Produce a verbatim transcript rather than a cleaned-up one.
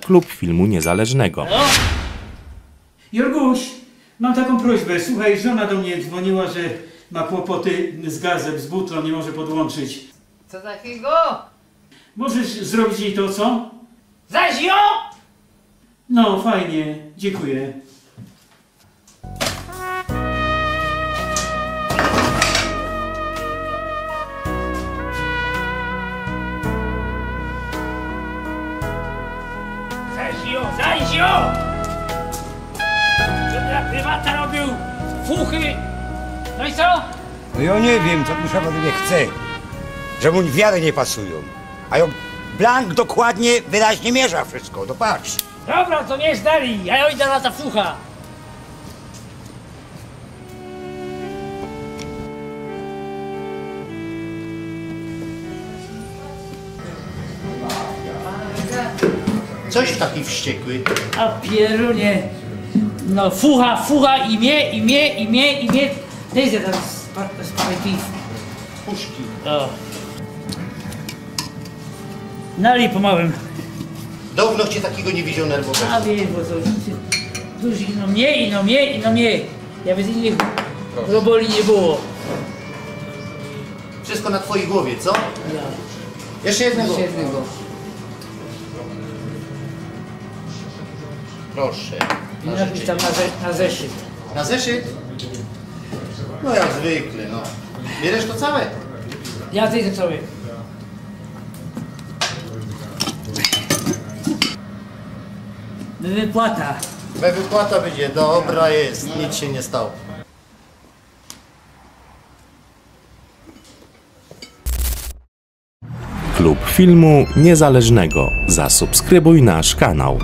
Klub Filmu Niezależnego. Jorguś, mam taką prośbę. Słuchaj, żona do mnie dzwoniła, że ma kłopoty z gazem, z butlą, nie może podłączyć. Co takiego? Możesz zrobić jej to, co? Zaś jo! No, fajnie, dziękuję. Zaś jo, zaś jo! Żebym ja prywata robił fuchy. No i co? No ja nie wiem, co tu się panowie chce, że mu wiary nie pasują. A jak blank dokładnie, wyraźnie mierza wszystko, to patrz. Dobra, to mierz dalej, ja idę na ta fucha. Coś taki wściekły. A pierunie. No fucha, fucha i mie, i mie, i mie, i mie. Dejże tam z, z, z puszki. O. Nalij po małym. Dawno cię takiego nie widział nerwowego. A wiesz, bo to już dużo, no mie, no mie, no mie. Ja bez innych roboli nie było. Wszystko na twojej głowie, co? Ja. Jeszcze jednego. Jeszcze jednego. Proszę. I napisz tam na, ze, na zeszyt. Na zeszyt? No jak zwykle, no. Bierzesz to całe? Ja zejdę całe. Wypłata. Wypłata będzie, dobra jest, nic się nie stało. Klub Filmu Niezależnego. Zasubskrybuj nasz kanał.